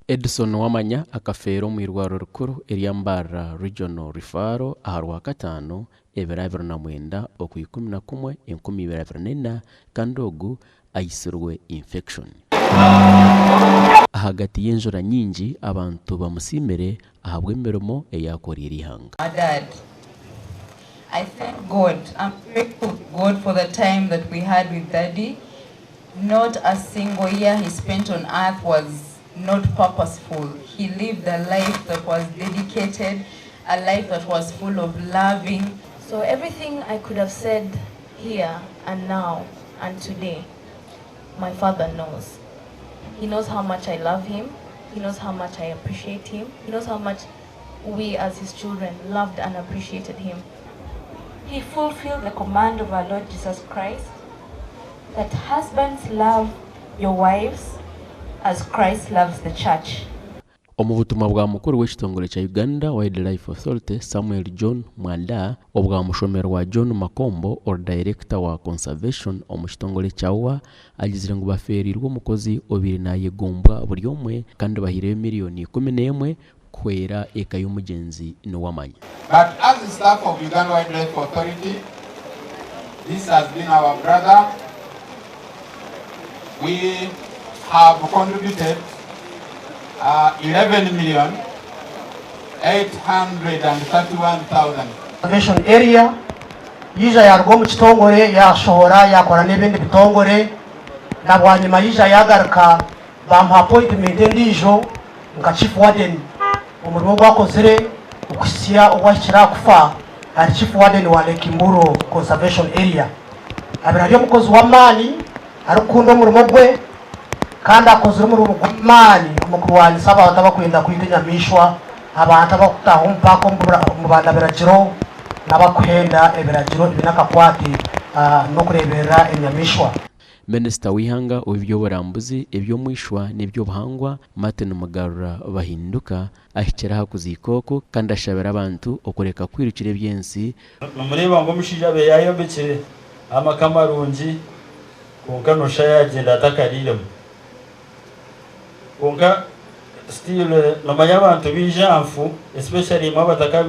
Edson Wamanya akafeera omu irwariro rikuru erya Mbarara Regional Referral aha Rwakataano ebiro 29 Okwikumi-na-kumwe 2024 kandi ogu aitsirwe infection. Ahagati y'enjura nyingi abantu bamusiimire ahabw'emirimo ei akoreire eihanga. Our dad. I thank God, I'm grateful to God for the time that we had with daddy. Not a single year he spent on earth was not purposeful. He lived a life that was dedicated, a life that was full of loving. So everything I could have said here and now and today, my father knows. He knows how much I love him. He knows how much I appreciate him. He knows how much we as his children loved and appreciated him. He fulfilled the command of our Lord Jesus Christ that husbands love your wives as Christ loves the church. Omu butumwa bwa mukuru w'ekitongore kya Uganda Wildlife Authority, Samuel John Mwanda, obwamushomerwa John Makombo ori dayirekita wa Conservation omu kitongore kya wa, agizire ngu bafeereirwe omukozi obaire nayegombwa buri omwe kandi bahaireyo miriyoni 11 kuhwera eka y'omugyenzi Nuwamanya. But as the staff of Uganda Wildlife Authority, this has been our brother. We have contributed 11 million 831,000. Conservation Area, yaija yaaruga omu kitongore yaashohora yaakora n'ebindi bitongore na bwanyima yaija yaagaruka baamuha appointment endiijo nka Chief Warden omurimo ogu akozire okuhitsya obu ahikire aha kufa ari Chief Warden wa Lake Mburo Conservation Area. Abaire ari omukozi w'amaani arikukunda omurimo gwe kandi akozire omurimo gw'amaani omu kurwanisa abantu abakwenda kwita enyamaishwa, abantu abakutaaha omu paaka omu banda biragiro n'abakuhenda ebiragiro ebiine akakwate n'okureeberera enyamaishwa. Minisita w'eihanga ow'eby'oburambuzi, eby'omwishwa n'eby'obuhangwa, Martin Mugarura Bahinduka ahikire aha kuziika oku kandi ashabire abantu okureka kwirukira eby'ensi. Nomureeba ngu omushaija abaire yayombekire amaka marungi kwonka noshusha yagyenda atakariiremu. Kwonka still nomanya abantu baija aha nfu especially imwe abataka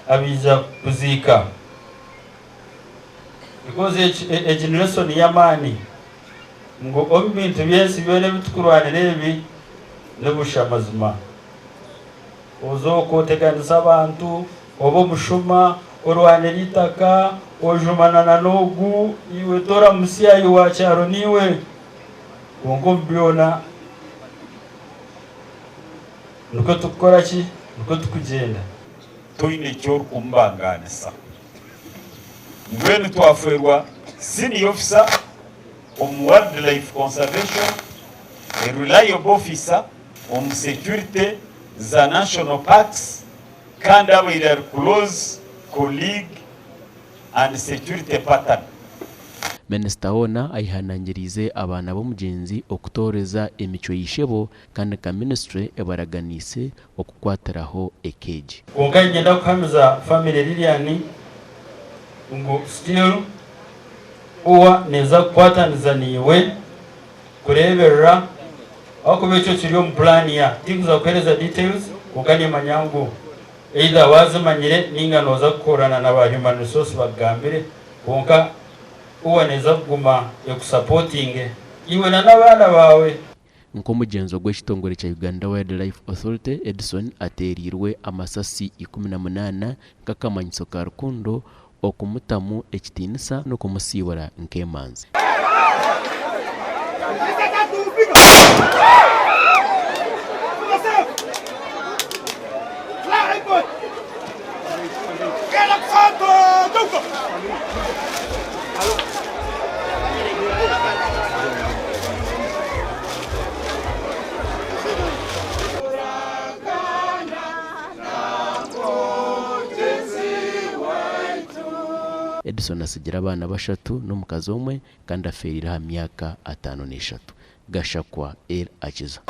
abaija kuziika because egi ni lesson y'amaani ngu omu bintu by'ensi byona ebi tukurwanira ebi nibusha mazima. Oze okwo oteganise abantu, obe omushuma, orwanire eitaka, ojumana na n'ogu, iwe tora musyayi wa kyaro niiwe. Kwonka omu byona nikwo tukukora ki? Nikwo tukugyenda. Toine eki orikumubangaanisa. Mbwenu twafeerwa senior officer omu wildlife conservation, a reliable officer omu security za national parks kandi abaire ari close colleague and security partner. Minisita hoona ayehanangiriize abaana b'omugyenzi okutooreza emicwe y'eishebo kandi nka minisiture ebaraganiise okukwatiraho eka egi. Kwonka niinyenda kuhamiza family Lilian ngu still UWA neeza kukwataniza naiwe kureeberera ahakuba ekyo kiri omu plan ya tinkuza kukuheereza details kwonka nimanya ngu either waazimanyire ninga nooza kukorana na ba human resource bakugambire kwonka UWA neeza kuguma ekusapotinge iwe na n'abaana baawe. Nk'omugyenzo gw'ekitongore kya Uganda Wildlife Authority, Edson ateereirwe amasasi 18 nk'akamanyiso ka rukundo, okumutamu ekitiinisa n'okumusiibura nk'emanzi. Edson atsigire abaana bashatu n'omukazi omwe kandi afeereire aha myaka 53. Gashakwa El Akiza.